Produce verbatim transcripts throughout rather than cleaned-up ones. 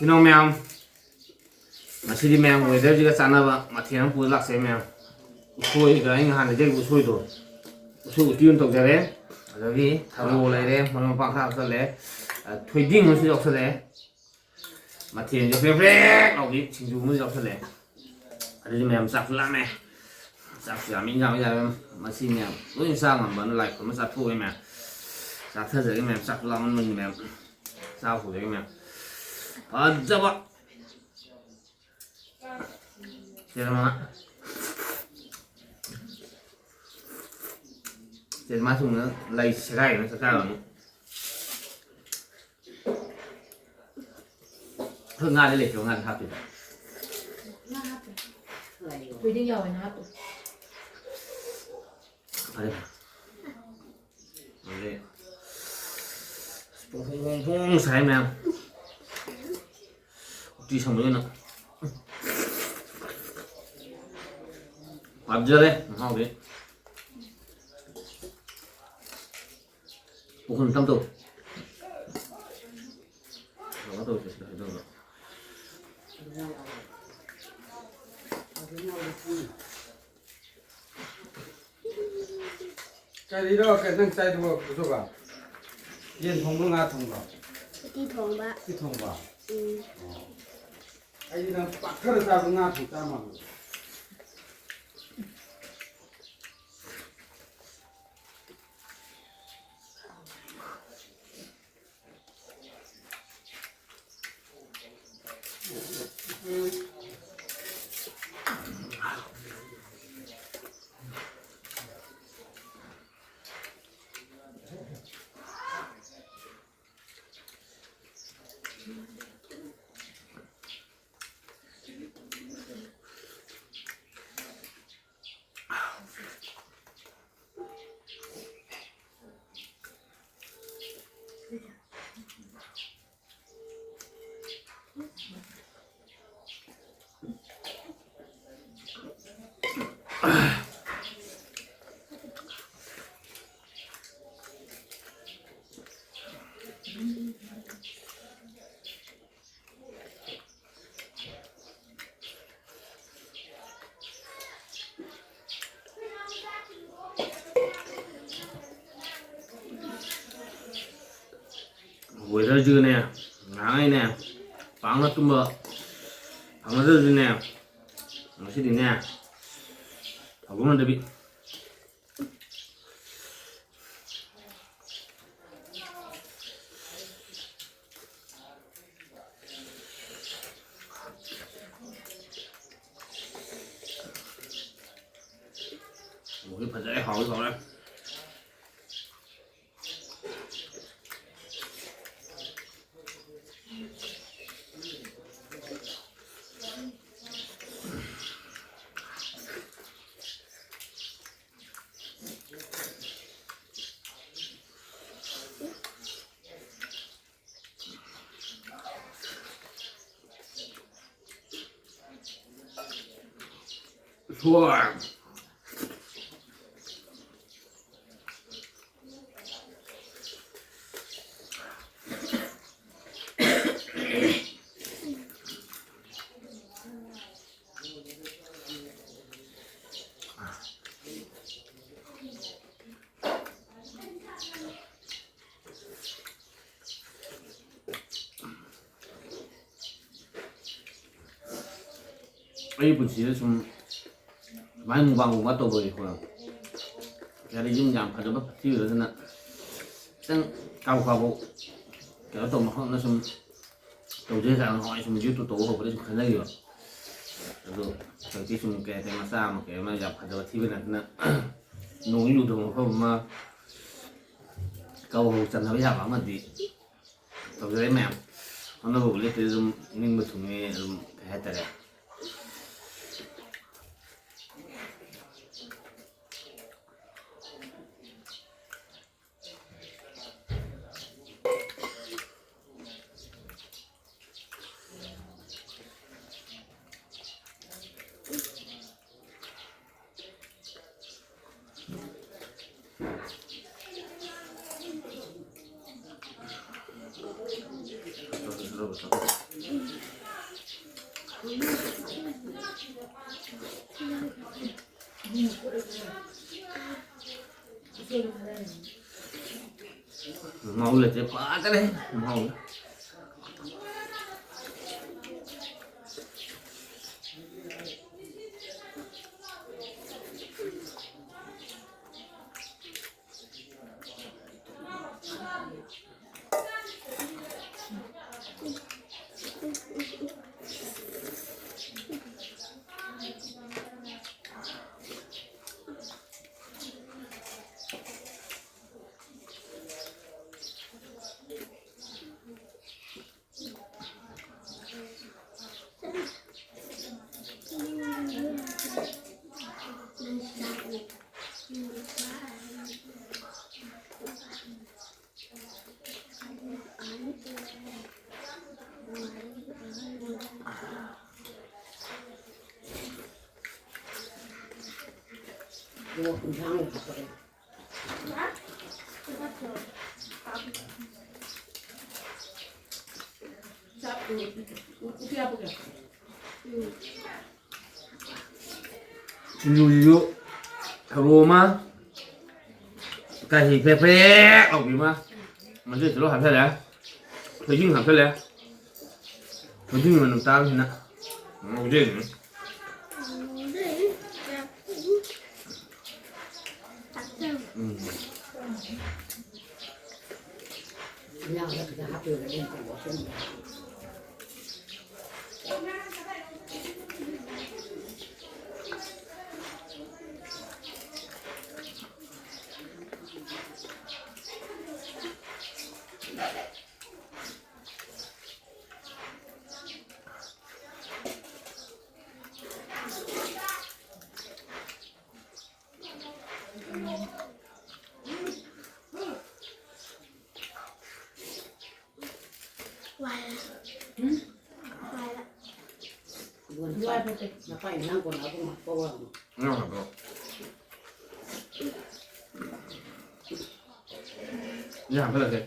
ꯀꯩꯅꯣ ꯃꯌꯥꯝ, ꯉꯁꯤꯗꯤ ꯃꯌꯥꯝ weatherꯁꯤꯒ ꯆꯥꯟꯅꯕ ꯃꯊꯦꯜ ꯑꯃ ꯄꯨꯔ ꯂꯥꯛꯆꯩ ꯃꯌꯥꯝ꯫ ꯎꯁꯣꯏꯒ ꯑꯩ ꯅꯍꯥꯟ ꯂꯩꯖꯔꯤꯕ ꯎꯁꯣꯏꯗꯣ, ꯎꯁꯣꯏ ꯎꯇꯤ ꯑꯣꯏꯅ ꯇꯧꯖꯔꯦ꯫ ꯑꯗꯒꯤ ꯊꯔꯣ ꯂꯩꯔꯦ, ꯃꯔꯣꯏ ꯃꯄꯥꯡ ꯈꯔ ꯍꯥꯞꯆꯜꯂꯦ, ꯑ, ꯊꯣꯏꯗꯤꯡ ꯑꯃꯁꯨ ꯌꯥꯎꯁꯜꯂꯦ꯫ ꯃꯊꯦꯜꯁꯦ ꯐ꯭ꯔꯦꯛ ꯐ꯭ꯔꯦꯛ ꯂꯥꯎꯕꯤ ꯁꯤꯡꯖꯨ ꯑꯃꯁꯨ ꯌꯥꯎꯁꯜꯂꯦ꯫ ꯑꯗꯨꯗꯤ ꯃꯌꯥꯝ ꯆꯥꯛꯁꯨ ꯂꯥꯝꯃꯦ꯫ ꯆꯥꯛꯁꯨ ꯌꯥꯝꯃꯤ, ꯏꯟꯖꯥꯡꯁꯨ ꯌꯥꯝꯃꯤ꯫ ꯃꯁꯤ ꯃꯌꯥꯝ ꯂꯣꯏꯅ ꯆꯥ ꯉꯝꯕꯅ ꯂꯥꯏ ꯈꯨꯔꯨꯝꯕ ꯆꯥꯊꯣꯛꯑꯦ ꯃꯌꯥꯝ꯫ ꯆꯥꯊꯖꯒꯦ ꯃꯌꯥꯝ, ꯆꯥꯛꯁꯨ ꯂꯥꯝꯃꯟꯕꯒꯤ ꯃꯌꯥꯝ꯫ ꯆꯥꯕ ꯍꯧꯖꯒꯦ ꯃꯌꯥꯝ꯫ ꯐꯖꯕ꯫ ꯆꯦꯔꯃ꯫ ꯆꯦꯔꯃ ꯁꯨꯝꯅ ꯂꯩ ꯁꯦꯒꯥꯏꯔꯅ ꯆꯥꯛ ꯆꯥꯔꯨꯔꯅꯨ꯫ ꯑꯩꯈꯣꯏ ꯉꯥꯗꯤ ꯂꯩꯇ꯭ꯔꯣ? ꯉꯥꯗꯤ ꯍꯥꯞꯇꯣꯏꯕ꯫ ꯉꯥ ꯍꯥꯞꯇꯦ꯫ ꯊꯣꯏꯗꯤꯡ ꯌꯥꯎꯋꯦ, ꯉꯥ ꯍꯥꯞꯇꯦ꯫ ꯐꯔꯦ, ꯐꯔꯦ꯫ ꯍꯧꯖꯤꯛ ꯄꯣꯡ ꯄꯣꯡ ꯄꯣꯡ ꯁꯥꯏ ꯃꯌꯥꯝ꯫ ꯎꯇꯤ ꯁꯪꯕꯅꯤꯅ꯫ ꯄꯥꯝꯖꯔꯦ ꯃꯍꯥꯎꯗꯤ꯫ ꯎꯈꯨꯟ ꯇꯝ ꯇꯧ꯫ ꯀꯩꯅꯣ ꯇꯧꯁꯦ, ꯁꯤꯗ ꯀꯩꯗꯧꯕ? ꯀꯔꯤꯔꯣ ꯀꯩ ꯅꯪ ꯆꯥꯏꯗꯨꯕꯣ, ꯄꯨꯊꯣꯛꯑꯣ? ꯌꯦꯟ ꯊꯣꯡꯕ꯭ꯔꯣ, ꯉꯥ ꯊꯣꯡꯕ꯭ꯔꯣ? ꯎꯇꯤ ꯊꯣꯡꯕ꯫ ꯎꯇꯤ ꯊꯣꯡꯕ? ꯎꯝ꯫ ꯑꯣ꯫ ꯑꯩꯗꯤ ꯅꯪ ꯄꯥꯛꯊꯔ ꯆꯥꯕ ꯉꯥ ꯊꯣꯡ ꯆꯥ ꯃꯥꯜꯂꯨꯔꯦ꯫ Weatherꯁꯤꯒꯅꯦ, ꯉꯔꯥꯡꯉꯩꯅꯦ, ꯄꯥꯛꯅ ꯇꯨꯝꯕ ꯐꯪꯅꯗ꯭ꯔꯁꯨꯅꯦ, ꯉꯁꯤꯗꯤꯅꯦ, ꯊꯧꯒꯣꯡꯅꯗꯕꯤ꯫ ꯃꯣꯔꯣꯛꯁꯦ ꯐꯖꯔꯦ, ꯍꯥꯎꯁꯨ ꯍꯥꯎꯔꯦ꯫ ꯁꯣꯏ꯫ ꯑꯩꯒꯤ ꯄꯨꯟꯁꯤꯗ ꯁꯨꯝ ꯁꯨꯃꯥꯏꯅ ꯃꯨꯛꯕꯥꯡꯒꯨꯝꯕ ꯇꯧꯕꯁꯦꯀꯣ, ꯀꯩ ꯍꯥꯏꯔꯦ, ꯌꯨꯝ ꯌꯥꯝ ꯐꯖꯕ ꯊꯤꯕꯗꯅ ꯈꯤꯇꯪ ꯀꯥꯕꯛ ꯀꯥꯕꯛ ꯀꯩꯅꯣ ꯇꯧꯕ ꯃꯐꯝꯗ ꯁꯨꯝ ꯇꯧꯖꯩ ꯀꯥꯏꯅ ꯅꯍꯥꯟꯋꯥꯏ ꯁꯨꯝ YouTube ꯇꯧꯕ ꯍꯧꯕꯗ ꯁꯨꯝ ꯈꯟꯖꯈꯤꯕ꯫ ꯑꯗꯣ ꯍꯧꯖꯤꯛꯇꯤ ꯁꯨꯝ ꯀꯩ ꯍꯥꯏꯇꯥꯔꯦ, ꯃꯆꯥ ꯑꯃ ꯀꯩ ꯑꯃ ꯌꯥꯝ ꯐꯖꯕ ꯊꯤꯕ ꯅꯠꯇꯅ ꯅꯣꯡ ꯌꯨꯗꯕ ꯃꯐꯝ ꯑꯃ ꯀꯕꯛ ꯀꯕꯛ ꯆꯟꯅꯕ ꯌꯥꯕ ꯑꯃꯗꯤ ꯇꯧꯖꯔꯦ ꯃꯌꯥꯝ꯫ ꯍꯣꯠꯅꯕꯕꯨ ꯂꯦꯞꯇ꯭ꯔꯗꯤ ꯑꯗꯨꯝ ꯅꯤꯡꯕ ꯊꯨꯡꯉꯦ, ꯑꯗꯨꯝ ꯀꯩ ꯍꯥꯏꯇꯥꯔꯦ꯫ ꯃꯍꯥꯎ ꯂꯩꯇ꯭ꯔꯦ, ꯐꯖꯔꯦ ꯃꯍꯥꯎ꯫ ꯁꯤꯡꯖꯨꯁꯤꯁꯨ ꯊꯔꯣ ꯑꯃ, ꯀꯔꯤ ꯐ꯭ꯔꯦꯛ ꯐ꯭ꯔꯦꯛ ꯂꯥꯎꯕꯤ ꯑꯃ, ꯃꯆꯦ ꯇꯤꯜꯍꯧ ꯍꯥꯞꯆꯜꯂꯦ, ꯊꯣꯏꯗꯤꯡ ꯍꯥꯞꯆꯜꯂꯦ, ꯊꯣꯏꯗꯤꯡ ꯃꯅꯝ ꯇꯥꯕꯁꯤꯅ ꯉꯥꯎꯖꯩꯅꯦ꯫ ꯎꯝ꯫ ꯏꯟꯖꯥꯡ ꯍꯥꯞꯆꯜꯂꯁꯦ꯫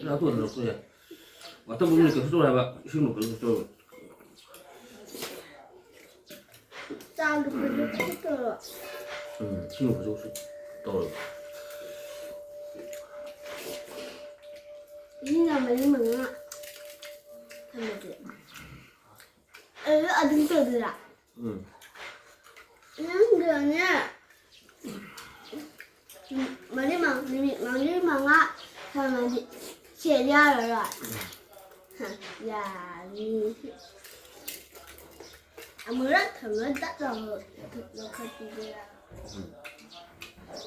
ꯆꯥꯛ ꯊꯣꯡꯗ꯭ꯔꯁꯨ ꯌꯥꯏ꯫ ꯋꯥꯇꯔ ꯕꯣꯇꯜ ꯀꯩꯁꯨ ꯇꯧꯔꯣꯏ ꯍꯥꯏꯕ, ꯏꯁꯤꯡ ꯕꯣꯇꯜ ꯀꯩꯁꯨ ꯇꯧꯔꯣꯏ꯫ ꯆꯥ ꯂꯨꯄꯥꯗꯨ ꯈꯛꯇꯔꯣ? ꯎꯝ, ꯏꯁꯤꯡ ꯂꯨꯄꯥꯁꯨ ꯇꯧꯔꯣꯏ꯫ ꯃꯤꯅ ꯃꯔꯤ ꯃꯉꯥ ꯊꯝꯃꯗꯤ꯫ ꯑꯗꯨ ꯑꯗꯨꯝ ꯇꯧꯗꯣꯏꯔꯥ? ꯎꯝ꯫ ꯅꯪꯒꯤꯅꯦ, ꯃꯔꯤ ꯃꯉꯥ, ꯃꯤꯅꯤꯠ ꯃꯔꯤ ꯃꯉꯥ ꯊꯝꯃꯗꯤ ꯁꯦꯠ ꯌꯥꯔꯔꯣꯏ꯫ ꯍ, ꯌꯥꯅꯤ꯫ ꯑꯃꯨꯔꯛ ꯊꯝꯃ ꯇꯠ ꯂꯥꯎ ꯂꯧꯈꯠꯄꯤꯒꯦꯔꯥ?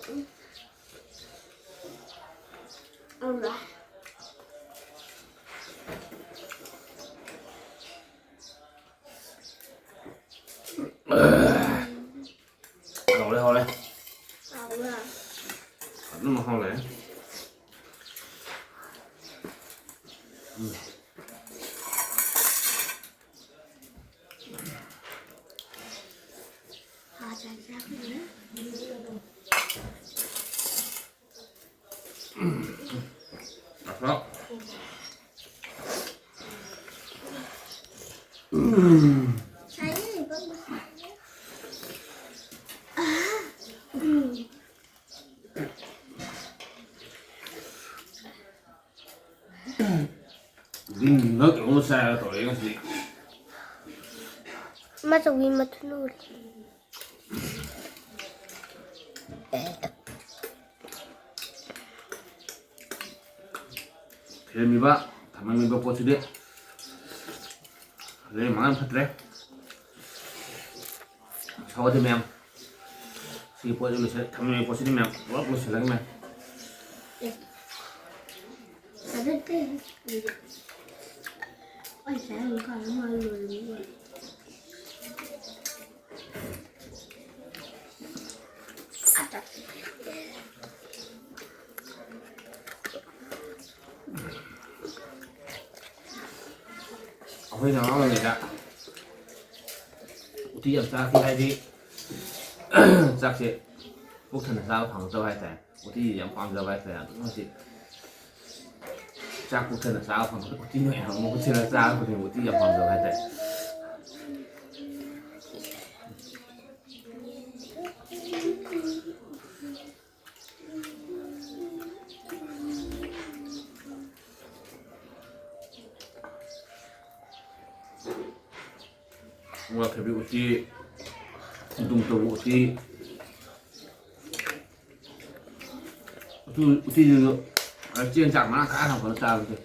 ꯎꯝ꯫ ꯑꯃꯨꯔꯛ꯫ ꯍꯥꯎꯔꯦ, ꯍꯥꯎꯔꯦ꯫ ꯍꯥꯎꯕ꯭ꯔꯥ? ꯑꯗꯨꯝ ꯍꯥꯎꯔꯦ꯫ ꯎꯝ꯫ ꯍꯥ, ꯆꯥꯛ ꯆꯥꯛ꯫ ꯑꯍꯥ꯫ ꯕꯤꯟꯒ ꯀꯩꯅꯣꯝꯒ ꯆꯥꯏꯔꯒ ꯇꯧꯔꯛꯑꯦ ꯉꯁꯤꯗꯤ꯫ ꯃꯥ ꯆꯧꯒꯤ ꯃꯊꯨꯟ ꯎꯔꯦ꯫ ꯊꯦꯝꯃꯤꯕ, ꯊꯝꯃꯝꯃꯤꯕ ꯄꯣꯠꯁꯤꯗꯤ ꯂꯩ ꯃꯉꯥ ꯐꯠꯇ꯭ꯔꯦ꯫ ꯁꯥꯎꯗꯤ ꯃꯌꯥꯝ꯫ ꯁꯤꯒꯤ ꯄꯣꯠꯁꯤ ꯂꯣꯏꯁꯤꯜ-, ꯊꯝꯃꯤꯕ ꯄꯣꯠꯁꯤꯗꯤ ꯃꯌꯥꯝ ꯄꯨꯂꯞ ꯂꯣꯏꯁꯤꯜꯂꯒꯦ ꯃꯌꯥꯝ꯫ ꯑꯦ꯫ ꯑꯗꯨꯗꯤ ꯑꯩ ꯆꯥꯔꯝ ꯀꯥꯟꯗ ꯃꯥ ꯂꯣꯏꯔꯝꯃꯤ꯫ ꯑꯗ꯫ ꯑꯩꯈꯣꯏꯅ ꯑꯉꯥꯡ ꯑꯣꯏꯔꯤꯉꯩꯗ ꯎꯇꯤ ꯌꯥꯝ ꯆꯥꯔꯛꯈꯤ, ꯍꯥꯏꯗꯤ ꯆꯥꯛꯁꯦ ꯄꯨꯛ ꯊꯟꯅ ꯆꯥꯕ ꯐꯪꯉꯛꯇꯕ ꯍꯥꯏꯇꯥꯔꯦ꯫ ꯎꯇꯤ ꯌꯥꯝ ꯄꯥꯝꯖꯕ ꯍꯥꯏꯇꯥꯔꯦ꯫ ꯑꯗꯨꯝ ꯍꯧꯖꯤꯛ ꯆꯥꯛ ꯄꯨꯛ ꯊꯟꯅ ꯆꯥꯕ ꯐꯪꯉꯛꯇꯕ, ꯎꯇꯤ ꯃꯌꯥꯝ ꯑꯃ ꯄꯨꯊꯤꯔꯒ ꯆꯥꯔꯛꯄꯅꯦꯕ꯫ ꯎꯇꯤ ꯌꯥꯝ ꯄꯥꯝꯖꯕ ꯍꯥꯏꯇꯥꯔꯦ꯫ ꯉꯥ ꯊꯕꯤ ꯎꯇꯤ, ꯈꯣꯡꯗ꯭ꯔꯨꯝ ꯇꯧꯕ ꯎꯇꯤ, ꯎꯇꯤ, ꯎꯇꯤꯗꯨꯁꯨ ꯆꯦꯡ ꯆꯥꯛ ꯃꯔꯥꯡ ꯀꯥꯏꯅ ꯐꯖꯅ ꯆꯥꯕꯁꯦ꯫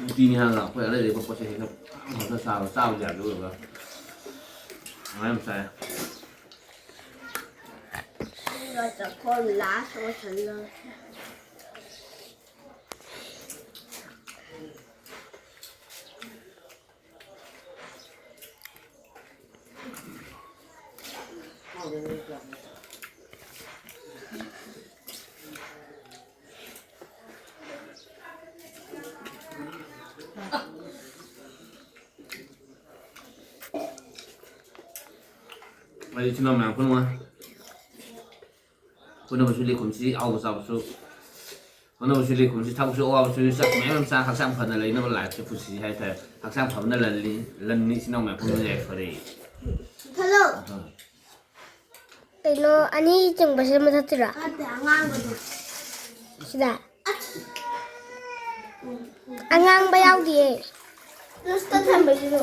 ꯎꯇꯤꯅꯤ ꯍꯥꯏꯔꯒ ꯑꯩꯈꯣꯏ ꯑꯔꯩ ꯑꯔꯩꯕ ꯄꯣꯠ ꯆꯩ ꯍꯦꯛꯇ ꯐꯖꯅ ꯆꯥꯕ, ꯆꯥꯕꯗꯤ ꯌꯥꯗꯦ ꯑꯣꯏꯕ꯫ ꯑꯗꯨꯃꯥꯏꯅ ꯌꯥꯝ ꯆꯥꯏ꯫ ꯆꯥꯛꯈꯣꯝ ꯂꯥꯁ ꯑꯣꯏꯁꯜꯂꯒꯦ꯫ ꯑꯩ ꯏꯆꯤꯟ ꯏꯅꯥꯎ ꯃꯌꯥꯝ ꯄꯨꯝꯅꯃꯛ ꯍꯣꯠꯅꯕꯁꯨ ꯂꯦꯞꯀꯨꯝꯁꯤ, ꯑꯍꯥꯎꯕ ꯆꯥꯕꯁꯨ ꯍꯣꯠꯅꯕꯁꯨ ꯂꯦꯞꯀꯨꯝꯁꯤ, ꯊꯕꯛꯁꯨ ꯑꯋꯥꯕꯁꯨ ꯆꯥꯛ ꯃꯌꯥꯝ ꯑꯃ ꯆꯥ, ꯍꯛꯆꯥꯡ ꯐꯅ ꯂꯩꯅꯕ ꯂꯥꯏꯐꯁꯦ ꯄꯨꯟꯁꯤ ꯍꯥꯏꯇꯥꯔꯦ꯫ ꯍꯛꯆꯥꯡ ꯐꯕꯅ ꯂꯟꯅꯤ, ꯂꯟꯅꯤ, ꯏꯆꯤꯟ ꯏꯅꯥꯎ ꯃꯌꯥꯝ ꯄꯨꯝꯅꯃꯛ ꯌꯥꯏꯐꯔꯦ꯫ ꯍꯜꯂꯣ꯫ ꯑꯍ꯫ ꯀꯩꯅꯣ ꯑꯅꯤ ꯆꯤꯡꯕꯁꯦ ꯃꯊꯛꯇꯨꯔꯥ? ꯅꯠꯇꯦ, ꯑꯉꯥꯡꯕꯗꯣ꯫ ꯁꯤꯗ? ꯑꯁ꯫ ꯑꯉꯥꯡꯕ ꯌꯥꯎꯗꯤꯌꯦ꯫ ꯖꯨꯁꯇ ꯊꯝꯕꯁꯤꯗꯣ꯫